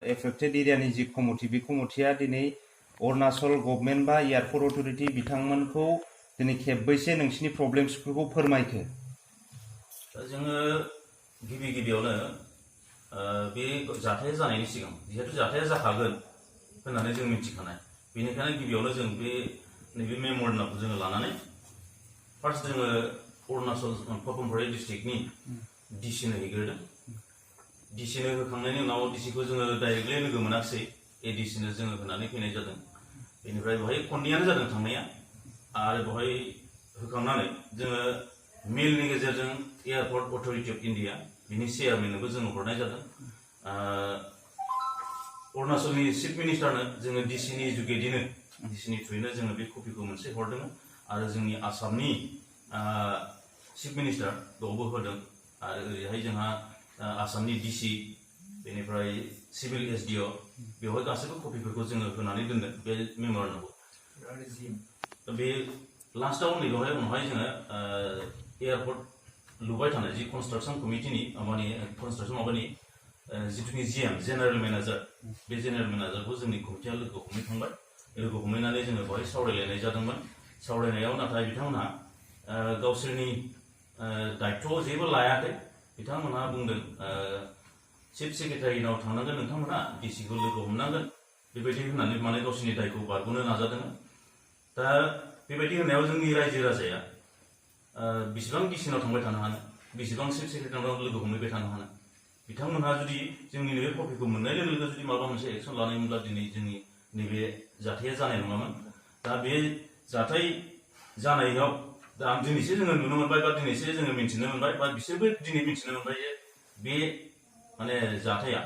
Affected एरियानि जि committee बे कमिटिया दिनै अरुणाचल गभर्नमेन्ट बा एयारपर्ट अथरिटी बिथांमोनखौ दिनै खेबबैसे नोंसिनि प्रब्लेम्सफोरखौ फोरमायखो? जोङो गिबियावनो बे जाथाया जानायनि सिगां जिहेतु जाथाया जाखागोन होननानै जों मिथिखानाय, बेनिखायनो गिबियावनो जों बे नैबे मेम'रेन्डामखौ जोङो लानानै फार्स्ट जोङो अरुणाचल पापुमपारे डिस्ट्रिक्टनि डिसिनो हैग्रोदों। डिसिनो होखांनायनि उनाव डिसिखौ जोङो डाइरेक्टलि लोगो मोनाखिसै, एडिसिनो जोङो होनानै फैनाय जादों। बेनिफ्राय बेवहाय खननैयानो जादों थांनाया, आरो बेवहाय होखांनानै जोङो मेलनि गेजेरजों एयारपर्ट अथरिटी अफ इन्डिया बिनि चेयारमेननोबो जोङो हरनाय जादों। अरुणाचलनि चिफ मिनिस्टारनो जोङो डिसिनि जुगेदिनो डिसिनि थ्रुयैनो जोङो बे कपिखौ मोनसे हरदोंमोन, आरो जोंनि आसामनि चिफ मिनिस्टार बेयावबो होदों, आरो ओरैहाय जोंहा आसामनि डिसि बेनिफ्राय सिभिल एसडिअ बेवहाय गासैबो कपिफोरखौ जोङो होनानै दोनदों बे मेम'रेन्डामखौ। बे लास्टआव नैबेवहाय उनावहाय जोङो एयारपर्ट लुबाय थानाय जि कनस्ट्राक्सन कमिटिनि कनस्ट्राक्सन माबानि जिथुनि जिएम जेनेरेल मेनेजार, बे जेनेरेल मेनेजारखौ जोंनि कमिटिया लोगो हमहैखांबाय। लोगो हमहैनानै जोङो बेवहाय सावरायलायनाय जादोंमोन। सावरायनायाव नाथाय बिथांमोनहा गावसोरनि दायित्वआव जेबो लायाखै। बिथांमोनहा बुंदों चिफ सेक्रेटारिनाव थांनांगोन नोंथांमोना, डिसिखौ लोगो हमनांगोन, बेबायदि होननानै माने गावसोरनि दायखौ बारग'नो नाजादोंमोन। दा बेबायदि होननायाव जोंनि रायजो राजाया बेसेबां डिसिनाव थांबाय थानो हानो, बेसेबां चिफ सेक्रेटारिनाव लोगो हमहैबाय थानो हानो। बिथांमोनहा जुदि जोंनि नैबे कपिखौ मोननाय लोगो लोगो जुदि माबा मोनसे एक्सन लानायमोनब्ला दिनै जोंनि नैबे जाथाया जानाय नङामोन। दा बे जाथाय जानायाव दा दिनैसो जोङो नुनो मोनबाय, बा दिनैसो जोङो मिन्थिनो मोनबाय, बा बिसोरबो दिनै मिन्थिनो मोनबाय जे बे माने जाथाया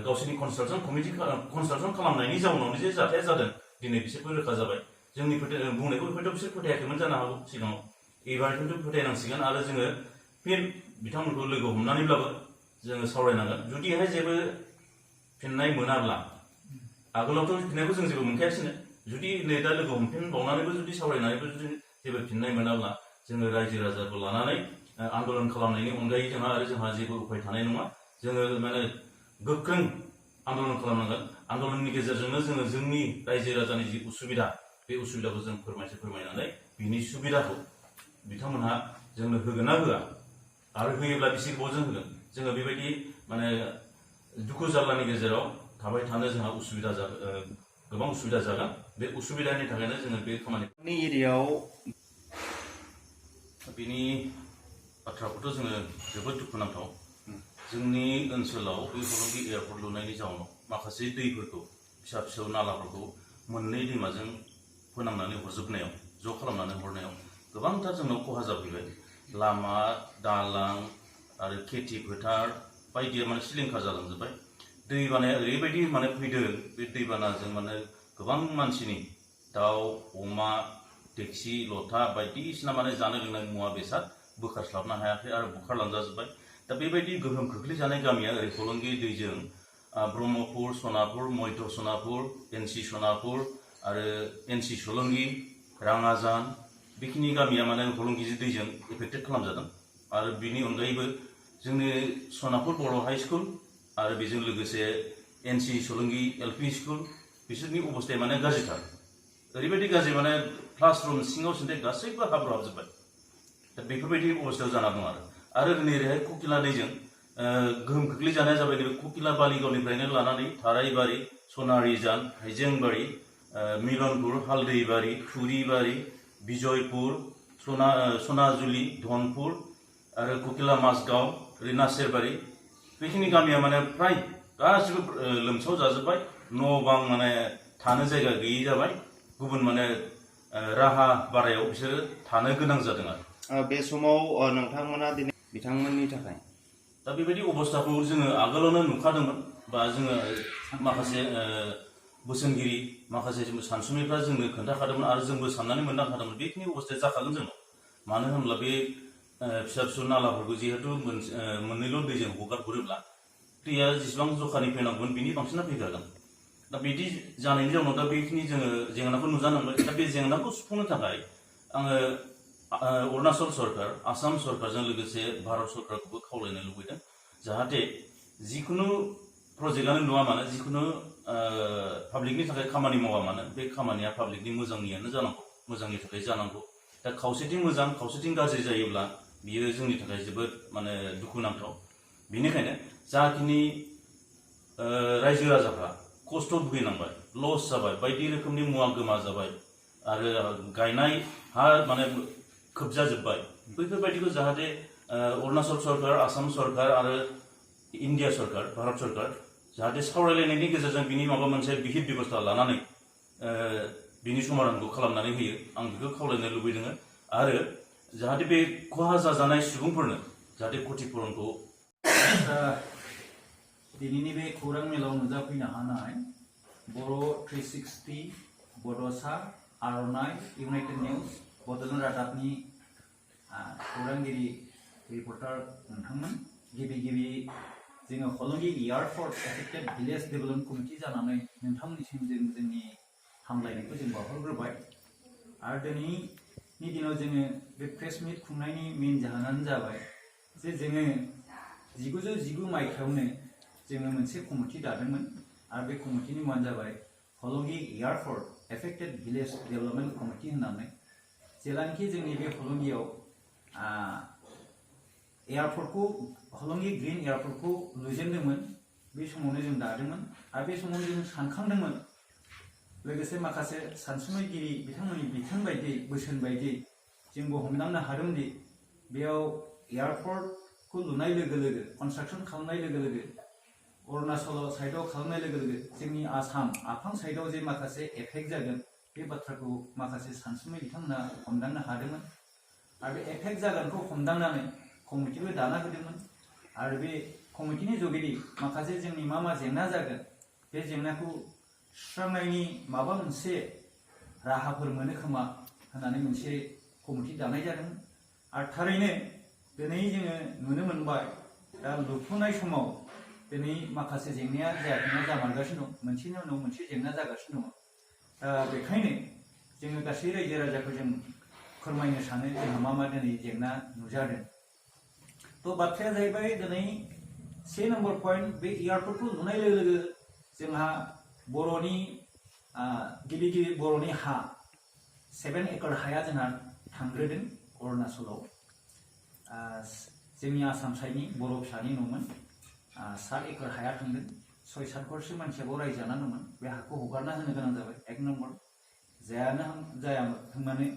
गावसोरनि कनस्ट्राक्सन खालामनायनि जाउनावनो जे जाथाया जादों, दिनै बिसोरबो रोखा जाबाय। जोंनि बुंनायखौ हयथ' बिसोर फोथायाखैमोन जानो हागौ सिगाङाव, एबार खिन्थु फोथायनांसिगोन, आरो जोङो फिन बिथांमोनखौ लोगो हमनानैब्लाबो जोङो सावरायनांगोन। जुदिहाय जेबो फिननाय मोनाब्ला, आगोलावथ' फिननायखौ जों जेबो मोनखायासैनो, जुदि नै दा लोगो हमफिनबावनानैबो जुदि सावरायनानैबो जुदि जेबो फिननाय मोनाब्ला जोङो रायजो राजाखौ लानानै आन्दलन खालामनायनि अनगायै जोंहा जेबो उपाय थानाय नङा। जोङो माने गोख्रों आन्दलन खालामनांगोन। आन्दलननि गेजेरजोंनो जोङो जोंनि रायजो राजानि जि उसुबिदा, बे उसुबिदाखौ जों फोरमायनानै बिनि सुबिदाखौ बिथांमोनहा जोंनो होगोन ना होआ, आरो होयोब्ला बेसे गोबावजों होगोन। जोङो बेबायदि माने दुखु जारलानि गेजेराव थाबाय थानो जोंहा गोबां उसुबिदा जागोन। बे उसुबिदानि थाखायनो जोङो बे खामानिनि एरियायाव बिनि बाथ्राखौथ' जोङो जोबोद दुखुनांथाव। जोंनि ओनसोलाव बे हलंगि एयारपर्ट लुनायनि जाउनाव माखासे दैफोरखौ, फिसा फिसौ नालाफोरखौ मोननै दैमाजों फोनांनानै हरजोबनायाव, ज' खालामनानै हरनायाव गोबांथार जोंनाव खहा जाफैबाय। लामा, दालां आरो खेथि फोथार बायदिया माने सिलिंखार जालांजोब्बाय। दैबानाया ओरैबायदि माने फैदों, बे दैबानाजों माने गोबां मानसिनि दाउ, अमा, टेक्सि, लथा बायदिसिना माने जानो लोंनाय मुवा बेसाद बोखारस्लाबनो हायाखै आरो बुखारलांजाजोब्बाय। दा बेबायदि गोहोम खोख्लैजानाय गामिया ओरै हलंगि दैजों ब्रह्मपुर, सनापुर, मध्य सनापुर, एनसि सनापुर आरो एनसि सलंगि, राङाजान, बेखिनि गामिया माने हलंगि दैजों एफेक्टेड खालामजादों। आरो बिनि अनगायैबो जोंनि सनापुर बर' हाइ स्कुल आरो बेजों लोगोसे एनसि सलंगि एलपि स्कुल, बिसोरनि अबस्थाया माने गाज्रिथार। ओरैबायदि गाज्रि माने क्लासरुम सिङाव सिन्थाय गासैबो हाब्रु हाबजोब्बाय। दा बेफोरबायदि अबस्थायाव जाना दं। आरो नैरैहाय ककिला दैजों गोहोम खोख्लैजानाया जाबाय नैबे ककिला बालिगावनिफ्रायनो लानानै थाराइबारि, सनारिजान, हाइजेंबारि, मिलनपुर, हालदैबारि, थुरिबारि, बिजयपुर, सनाजुलि, धनपुर आरो ककिला माजगाव, ओरै नासेरबारि, बेखिनि गामिया माने फ्राय गासिबो लोमसाव जाजोब्बाय। न' बां माने थानो जायगा गैयै जाबाय। गुबुन माने राहा बारायाव बिसोरो थानो गोनां जादों। आरो बे समाव नोंथांमोना दिनै बिथांमोननि थाखाय दा बेबायदि अबस्थाखौ जोङो आगोलावनो नुखादोंमोन, बा जोङो माखासे बोसोनगिरि, माखासे सानसुमैफ्रा जोंनो खोन्थाखादोंमोन, आरो जोंबो साननानै मोनदांखादोंमोन बेखिनि अबस्थाया जाखागोन जोंनाव। मानो होनब्ला बे फिसा फिसौ नालाफोरखौ जिहेतु मोननैल' दैजों हगारहरोब्ला दैया जेसेबां जखानि फैनांगौमोन बिनि बांसिना फैखागोन। दा बिदि जानायनि जाउनाव दा बेखिनि जोङो जेंनाखौ नुजानांबाय। दा बे जेंनाखौ सुफुंनो थाखाय आङो अरुणाचल सरकार, आसाम सरकारजों लोगोसे भारत सरकारखौबो खावलायनो लुबैदों, जाहाथे जिखुनु प्रजेक्टआनो नुवा मानो जिखुनु पाब्लिकनि थाखाय खामानि मावा मानो बे खामानिया पाब्लिकनि मोजांनियानो जानांगौ मोजांनि थाखाय जानांगौ दा खावसेथिं मोजां खावसेथिं गाज्रि जायोब्ला बियो जोंनि थाखाय जोबोद माने दुखुनांथाव बेनिखायनो जाखिनि रायजो राजाफ्रा खस्थ' भुगिनांबाय लस जाबाय बायदि रोखोमनि मुवा गोमा जाबाय आरो गायनाय हा माने खोबजाजोब्बाय बैफोरबायदिखौ जाहाथे अरुणाचल सरकार आसाम सरकार आरो इन्डिया सरकार भारत सरकार जाहाथे सावरायलायनायनि गेजेरजों बिनि माबा मोनसे बिहित बेबस्था लानानै बिनि समाधानखौ खालामनानै होयो आं बेखौ खावलायनो लुबैदों आरो जाहाथे बे खहा जाजानाय सुबुंफोरनो जाहाथे क्षतिपुरनखौ दिनैनि बे खौरां मेलाव नुजाफैनो हानाय बर' 360 बड'सा आर'नाइ इउनाइटेड निउज बड'लेण्ड रादाबनि खौरांगिरि रिपर्टार नोंथांमोन गिबि जोङो Hollongi airport affected village development committee जानानै नोंथांमोननिसिम जों जोंनि हामलायनायखौ जों बावहरग्रोबाय आरो दिनैनि दिनाव जोङो बे प्रेस मिट खुंनायनि मेन जाहोनानो जाबाय जे जोङो 1919 मायथाइयावनो जोङो मोनसे कमिटि दादोंमोन आरो बे कमिटिनि मुङानो जाबाय Hollongi airport affected village development committee होननानै जेलानोखि जोंनि बे हलंगियाव एयारपर्टखौ हलंगि ग्रीन एयारपर्टखौ लुजेनदोंमोन बे समावनो जों दादोंमोन आरो बे समाव जों सानखांदोंमोन लोगोसे माखासे सानसुमैगिरि बिथांमोननि बिथोन बायदियै बोसोन बायदियै जोंबो हमदांनो हादोंदि बेयाव एयारपर्टखौ लुनाय लोगो लोगो कनस्ट्राक्सन खालामनाय लोगो लोगो अरुणाचल साइडआव खालामनाय लोगो लोगो जोंनि आसाम आफां साइडआव जे माखासे एफेक्ट जागोन बे बाथ्राखौ माखासे सानसुमै बिथांमोना हमदांनो हादोंमोन आरो बे एफेक्ट जागोनखौ हमदांनानै कमिटिबो दाना होदोंमोन आरो बे कमिटिनि जुगेदि माखासे जोंनि मा जेंना जागोन बे जेंनाखौ सुस्रांनायनि माबा मोनसे राहाफोर मोनो खोमा होननानै मोनसे कमिटि दानाय जादों आरो थारैनो दिनै जोङो नुनो मोनबाय दा लुफुनाय समाव दिनै माखासे जेंनाया जायाखैना जामारगासिनो दं मोनसेनि उनाव मोनसे जेंना जागासिनो दङ दा बेखायनो जोङो गासै रायजो राजाफोरजों फोरमायनो सानो जोंहा मा दिनै जेंना नुजादों तो बाथ्राया जाहैबाय दिनै 1 नम्बर पॉइंट बे एयारपोर्टखौ लुनाय लोगो लोगो जोंहा बर'नि गिबि बर'नि हा 7 एकड़ हाया जोंहा थांग्रोदों अरुणाचलाव जोंनि आसाम साइडनि बर' फिसानि न'मोन 7 एकड़ हाया थांदों 6-7 घरसो मानसिया बाव रायजो जाना दंमोन बे हाखौ हगारना होनो गोनां जाबाय 1 नम्बर जाया होननानै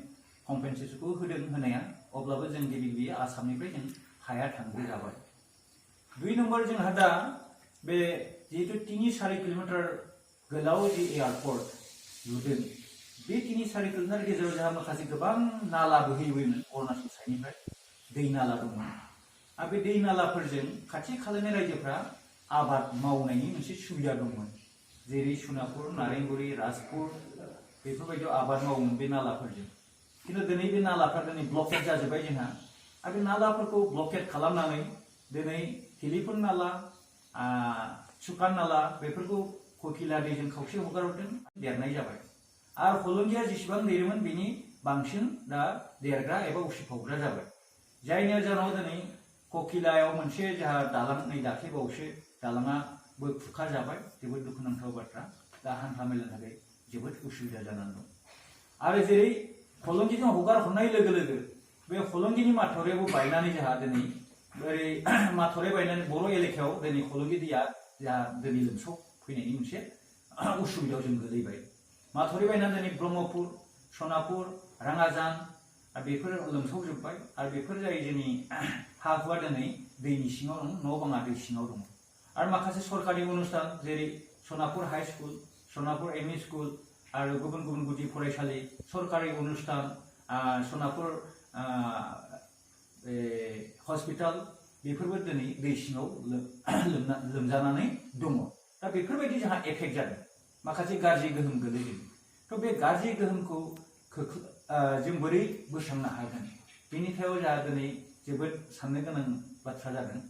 कम्पेनसेसनखौ होदों होनाया अब्लाबो जों गिबि आसामनिफ्राय जों हाया थांग्रो जाबाय 2 नम्बर जोंहा दा बे जिहेतु 3-4 किलोमीटर गोलाव जे एयारपोर्ट लुदों बे 3-4 किलोमीटर गेजेराव जोंहा माखासे गोबां नाला बोहैबोयोमोन अरुणाचल साइडनिफ्राय दै नाला दंमोन आरो बे दै नालाफोरजों खाथि खालानि रायजोफ्रा आबाद मावनायनि मोनसे सुबिदा दंमोन जेरै सुनापुर नारेंगुरि राजपुर बेफोरबायदियाव आबाद मावोमोन बे नालाफोरजों खिन्थु दिनै बे नालाफ्रा दिनै ब्लकेट जाजोब्बाय जोंहा आरो बे नालाफोरखौ ब्लकेट खालामनानै दिनै हिलिफोर नाला सुकान नाला बेफोरखौ ककिला दैजों खावसे हगारहरदों देरनाय जाबाय आरो हलंगिया जेसेबां देरोमोन बेनि बांसिन दा देरग्रा एबा उसिफावग्रा जाबाय जायनि जाहोनाव दिनै ककिलायाव मोनसे जोंहा दालां नै दाख्लैबावसो दालाङाबो खुरखा जाबाय जोबोद दुखुनांथाव बाथ्रा दा हान्था मेलानि थाखाय जोबोद उसुबिदा जानानै दं आरो जेरै हलंगिजों हगार हरनाय लोगो लोगो बे हलंगिनि माथावरियाबो बायनानै जोंहा दिनै ओरै माथावरि बायनानै बर' एलेकायाव दिनै हलंगि दैया जोंहा दिनै लोमसाव फैनायनि मोनसे उसुबिदायाव जों गोलैबाय माथावरि बायनानै दिनै ब्रह्मपुर सनापुर राङाजान बेफोर लोमसावजोब्बाय आरो बेफोर जाय जोंनि हा हुआ दिनै दैनि सिङाव दं न' बाङा दै सिङाव दङ आरो माखासे सरकारि अनुष्ठान जेरै Sanapur high school Sanapur ME school आरो गुबुन गुबुन गुदि फरायसालि सरकारि अनुष्ठान सनापुर हस्पिटाल बेफोरबो दिनै दै सिङाव लोमजानानै दङ दा बेफोरबायदि जोंहा एफेक्ट जादों माखासे गाज्रि गोहोम गोलैदों थ' बे गाज्रि गोहोमखौ जों बोरै बोस्रांनो हागोन बेनि सायाव जोंहा दिनै जोबोद साननो गोनां बाथ्रा जादों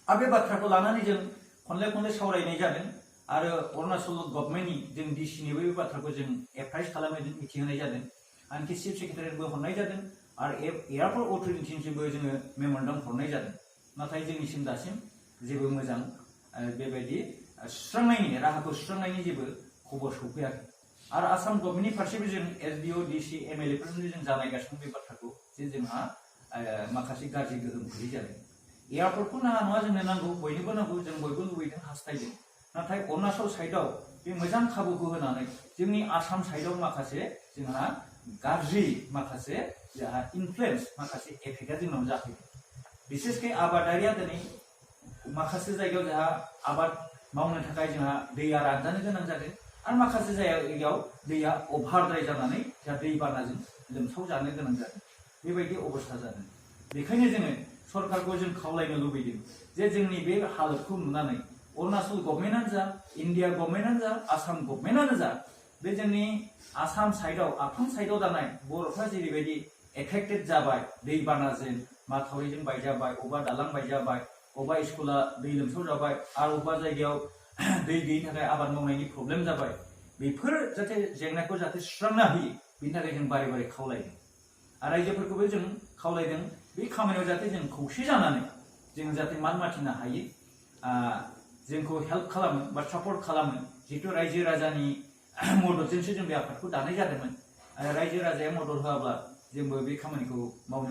आरो बे बाथ्राखौ लानानै जों खनले सावरायनाय जादों आरो अरुणाचल गभर्नमेन्टनि जों डिसिनिबो बे बाथ्राखौ जों एडभाइस खालामनाय मिथिहोनाय जादों आनखि चिफ सेक्रेटारिबो हरनाय जादों आरो एयारपर्ट अथ'रिटिसिमबो जोङो मेम'रेन्डाम हरनाय जादों नाथाय जोंनिसिम दासिम जेबो मोजां बेबायदि सुस्रांनायनि राहाखौ सुस्रांनायनि जेबो खबर सफैयाखै आरो आसाम गभर्नमेन्टनि फारसेबो जों एसडिअ डिसि एमएलए फोरजों जों जानायगासिनो बे बाथ्राखौ जे जोंहा माखासे गाज्रि गोहोम गोलैजादों एयारपर्टखौ नाङा नङा जोंनो नांगौ बयनोबो नांगौ जों बयबो लुबैदों हास्थायदों नाथाय अरुणाचल साइडआव बे मोजां खाबुखौ होनानै जोंनि आसाम साइडआव माखासे जोंहा गाज्रि माखासे जोंहा इनफ्लुएन्स माखासे एफेक्टआ जोंनाव जाफैदों बिसेसके आबादारिया दिनै माखासे जायगायाव जोंहा आबाद मावनो थाखाय जोंहा दैया रानजानो गोनां जादों आरो माखासे जायगायाव दैया अभारद्राय जानानै जोंहा दैबानाजों लोमसाव जानो गोनां जादों बेबायदि अबस्था जादों बेखायनो जोङो सरकारखौ जों खावलायनो लुबैदों जे जोंनि बे हालोदखौ नुनानै अरुणाचल गभर्नमेन्टआनो जा इन्डिया गभर्नमेन्टआनो जा आसाम गभर्नमेन्टआनो जा बे जोंनि आसाम साइडआव आफां साइडआव थानाय बर'फ्रा जेरैबायदि एफेक्टेड जाबाय दैबानाजों माथावरिजों बायजाबाय अबा दालां बायजाबाय अबा स्कुला दै लोमसाव जाबाय आरो अबा जायगायाव दै गैयिनि थाखाय आबाद मावनायनि प्रब्लेम जाबाय बेफोर जाहाथे जेंनाखौ जाहाथे सुस्रांना होयो बेनि थाखाय जों बारे बारे खावलायदों आरो रायजोफोरखौबो जों खावलायदों बे खामानियाव जाहाथे जों खौसे जानानै जों जाहाथे मान माथिनो हायो जोंखौ हेल्प खालामो बा सापर्ट खालामो जिहेतु रायजो राजानि मददजोंसो जों बे आफादखौ दानाय जादोंमोन आरो रायजो राजाया मदद होआब्ला जोंबो बे खामानिखौ मावनो